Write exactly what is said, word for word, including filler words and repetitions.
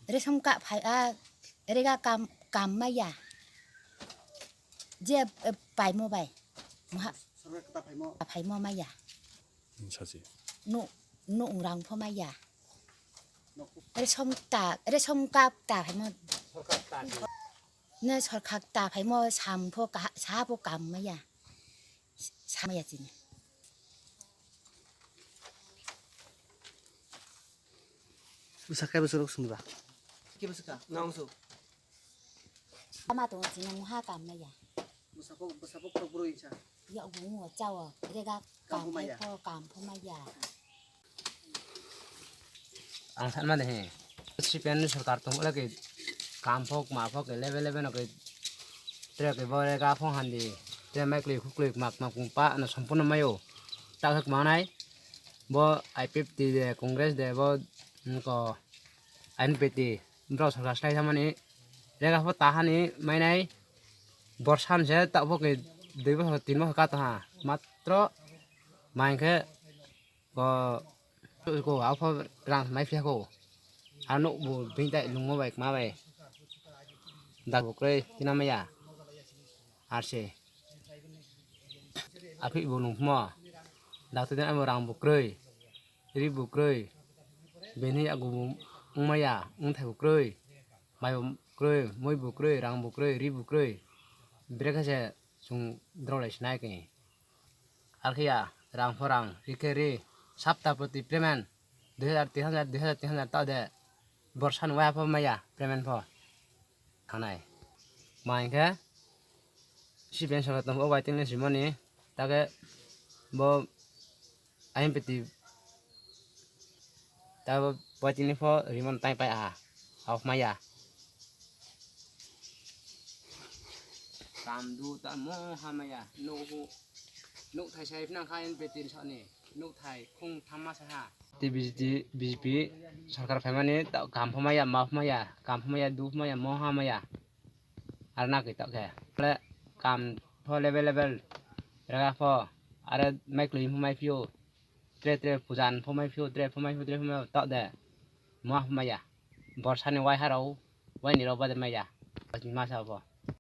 Resom ka phai a, rega kam, kam maya. Je, eh, paimo bai. Muha. Sorkar kata phaimo. Phaimo maya. Sachi. Nu, nu urang pho maya. Resom ta, resom kap ta phaimo. Sorkar ta. Ne sorkar ta phaimo sam pho ka, sa pho kam maya. Sa maya chini. Bwsa khe bwswk rok swnwi ba? Khe bwswk kha? Nang su. Ama to chini muha kam maya. Bwsa pho, bwsa pho khorok brwi sa. Ya bungo chao. Rega kam kam pho maya. Pho kam pho maya. Ang sanma de he. C P M ni sorkar tong le ke kam pho ma pho ke lebe lebe no ke tre ke bo rega pho handi. Tre mai kli khu kli mak mak pa no sompurno mayo. Ta hak manai. Bo I P F T de, Congress de, bo, mm, ko N P T, borok sorkar slai thamani, rega pho tahani mainai, borsan se ta pho ke dui bosor, tin bosor ka taha, matro main khe ko, ko, a pho rang mai phiya ko, a nuk bo bini tai lungmo bai, ma bai, dak bo kwrwi tina maya, R C. Aphik bo nungphmo. Dakti den amo rang bo kwrwi, ri bo kwrwi. Bini yago bo wngmaya, wngthai bo kwrwi. Mai bo kwrwi, mui bo kwrwi, rang bo kwrwi, ri bo kwrwi. Brekhe se chwng drolai sinai khe. Arkhe ya, rang pho rang, ri khe ri. Sapta proti payment. Dui hazar, tin hazar, dui hazar, tin hazar ta de. Borsa ni waya pho maya, payment pho. Thanai. Ma hinkhe C P M sorkar tongkha o bai tini simoni, take bo I M P T ta bo bai tini pho rimon tai pai aha, hok maya. Kam du ta mo hamaya, nuhu, nuk thai sai phina kha I M P T sani. Nukthai khung thamma saha. T B J P, B J P sorkar phaimani ta-, kam phamaya, ma phamaya, kam phamaya, du phamaya, mo hamaya. Ar na khe tokhe. Ple kam pho level level rega pho. Are mai kloi pho mai phio. Tre tre pujan pho mai phio, tre pho mai phio, tre pho mai phio, tok de. Mo phamaya. Borsani wai harau, wai ni rok bade maya. Masa pho.